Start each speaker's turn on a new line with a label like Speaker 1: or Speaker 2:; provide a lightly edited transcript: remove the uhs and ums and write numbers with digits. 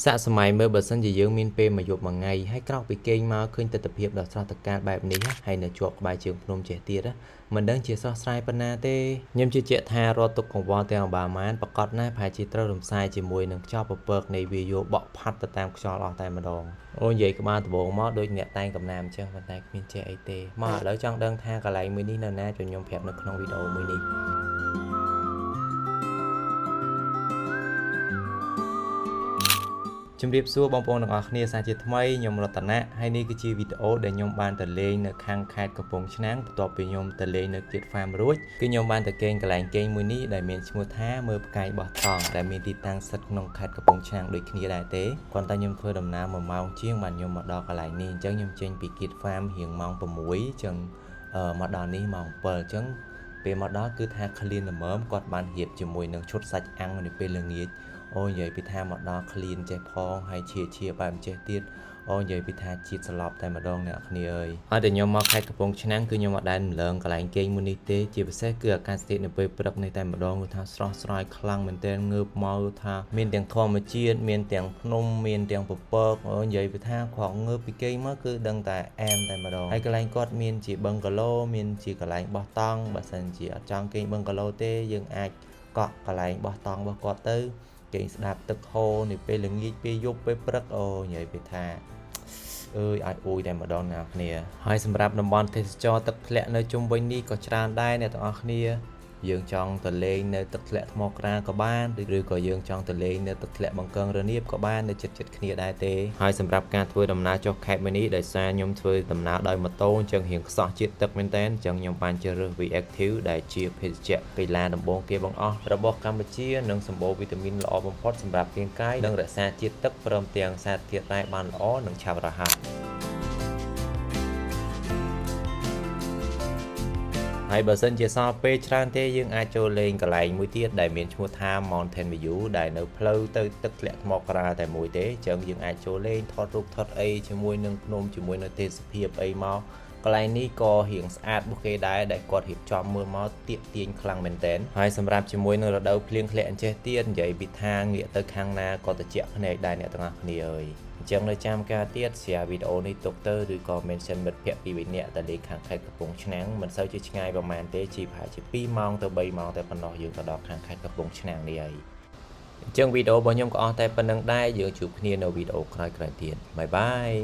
Speaker 1: សាកសម័យមើលបើសិនជាយើងមានពេលមួយយប់មួយថ្ងៃហើយក្រោកពីគេងមកឃើញទិដ្ឋភាពដ៏ស្រស់ត្រកាលបែបនេះហើយនៅជាប់ក្បែរជើងភ្នំចេះទៀតណាមិនដឹងជាស្រស់ស្រាយប៉ុណ្ណាទេខ្ញុំជឿជាក់ថារាល់ទុក្ខកង្វល់ទាំងអម្បាលម៉ានប្រកាសណាស់ប្រហែលជាត្រូវរំសាយជាមួយនឹងខ្យល់ពពកនៃវាយោបក់ផាត់ទៅតាមខ្យល់អស់តែម្ដងអូនិយាយក្បាលដំបូងមកដូចអ្នកតែងកំណាមអញ្ចឹងប៉ុន្តែគ្មានចេះអីទេមកឥឡូវចង់ដឹងថាកន្លែងមួយនេះនៅណាចាំខ្ញុំប្រាប់នៅក្នុងវីដេអូមួយនេះ ជំរាបសួរបងប្អូនទាំងអស់គ្នាសាជាថ្មីខ្ញុំរតនៈហើយនេះគឺជាវីដេអូដែលខ្ញុំបានទៅលេងនៅខាងខេត្តកំពង់ឆ្នាំងបន្ទាប់ពីខ្ញុំទៅលេងនៅគៀត Farm រួចគឺខ្ញុំបានទៅគេងកន្លែងគេងមួយនេះដែលមានឈ្មោះថាមើលផ្កាយបោះតង់ដែលមានទីតាំងស្ថិតក្នុងខេត្តកំពង់ឆ្នាំងដូចគ្នាដែរទេគ្រាន់តែខ្ញុំធ្វើដំណើរ1ម៉ោងជាងបានខ្ញុំមកដល់កន្លែងនេះអញ្ចឹងខ្ញុំចេញពីគៀត Farm រៀងម៉ោង6អញ្ចឹងមកដល់នេះម៉ោង7អញ្ចឹងពេលមកដល់គឺថាឃ្លានល្មមគាត់បានរៀបជាមួយនឹងឈុតសាច់អាំងនៅពេលល្ងាចអូនិយាយពីថាមកដល់ឃ្លានចេះផងហើយជាជាបែបចេះទៀតអូនិយាយពីថាជាតិស្លាប់តែម្ដងអ្នកគ្នាអើយហើយតែខ្ញុំមកខេត្តកំពង់ឆ្នាំងគឺខ្ញុំអត់ដែលម្លងកន្លែងគេងមួយនេះទេជាពិសេសគឺអាកាសធាតុនៅពេលព្រឹកនេះតែម្ដងគឺថាស្រស់ស្រាយខ្លាំងមែនទែនងើបមកគឺថាមានទាំងធម្មជាតិមានទាំងភ្នំមានទាំងពពកអូនិយាយពីថាគ្រាន់ងើបពីគេងមកគឺដឹងតែអែមតែម្ដងហើយកន្លែងគាត់មានជាបឹងកាឡូមានជាកន្លែងបោះតង់បើសិនជាអត់ចង់គេងបឹងកាឡូទេយើងអាចកក់កន្លែងបោះតង់របស់គាត់ទៅគេងស្ដាប់ទឹកហូរនៅពេលល្ងាចពេលយប់ពេលព្រឹកអូនិយាយពីថាអើយអាចអួយតែម្ដងអ្នកគ្នាហើយសម្រាប់តំបន់ទេសចរទឹកធ្លាក់នៅជុំវិញនេះក៏ច្រើនដែរអ្នកទាំងអស់គ្នាយើងចង់ទៅលេងនៅទឹកធ្លាក់ថ្មក្រាលក៏បានឬក៏យើងចង់ទៅលេងនៅទឹកធ្លាក់បង្កងរនាបក៏បាននៅជិតៗគ្នាដែរទេហើយសម្រាប់ការធ្វើដំណើរចុះខេត្តមួយនេះដោយសារខ្ញុំធ្វើដំណើរដោយម៉ូតូអញ្ចឹងរៀងខ្សោះជាតិទឹកមែនតើអញ្ចឹងខ្ញុំបានជ្រើសរើស V-Active ដែលជាភេសជ្ជៈកីឡាដំបូងគេបង្អស់របស់កម្ពុជានិងសម្បូរវីតាមីនល្អបំផុតសម្រាប់រាងកាយនិងរក្សាជាតិទឹកព្រមទាំងសារធាតុរ៉ែបានល្អនិងឆាប់រហ័សហើយបើសិនជាសល់ពេលច្រើនទេយើងអាចចូលលេងកន្លែងមួយទៀតដែលមានឈ្មោះថា Mountain View ដែលនៅផ្លូវទៅទឹកធ្លាក់ថ្មក្រាលតែមួយទេអញ្ចឹងយើងអាចចូលលេងថតរូបថតអីជាមួយនឹងភ្នំជាមួយនឹងទេសភាពអីមកកន្លែងនេះក៏រៀងស្អាតរបស់គេដែរដែលគាត់រៀបចំមើលមកទាក់ទាញខ្លាំងមែនទែនហើយសម្រាប់ជាមួយនឹងរដូវភ្លៀងធ្លាក់អញ្ចេះទៀតនិយាយពីថាងាកទៅខាងណាក៏ត្រជាក់ភ្នែកដែរអ្នកទាំងអស់គ្នាអើយអញ្ចឹងនៅចាំការទៀត share វីដេអូនេះទុកទៅឬក៏ mention មិត្តភ័ក្តិពីរនាក់ទៅលេងខាងខេត្តកំពង់ឆ្នាំងមិនសូវជាឆ្ងាយប្រហែលទេជិះប្រហែលជា2ម៉ោងទៅ3ម៉ោងតែប៉ុណ្ណោះយើងទៅដល់ខាងខេត្តកំពង់ឆ្នាំងនេះហើយអញ្ចឹងវីដេអូរបស់ខ្ញុំក៏អស់តែប៉ុណ្្នឹងដែរយើងជួបគ្នានៅវីដេអូក្រោយៗទៀត bye bye.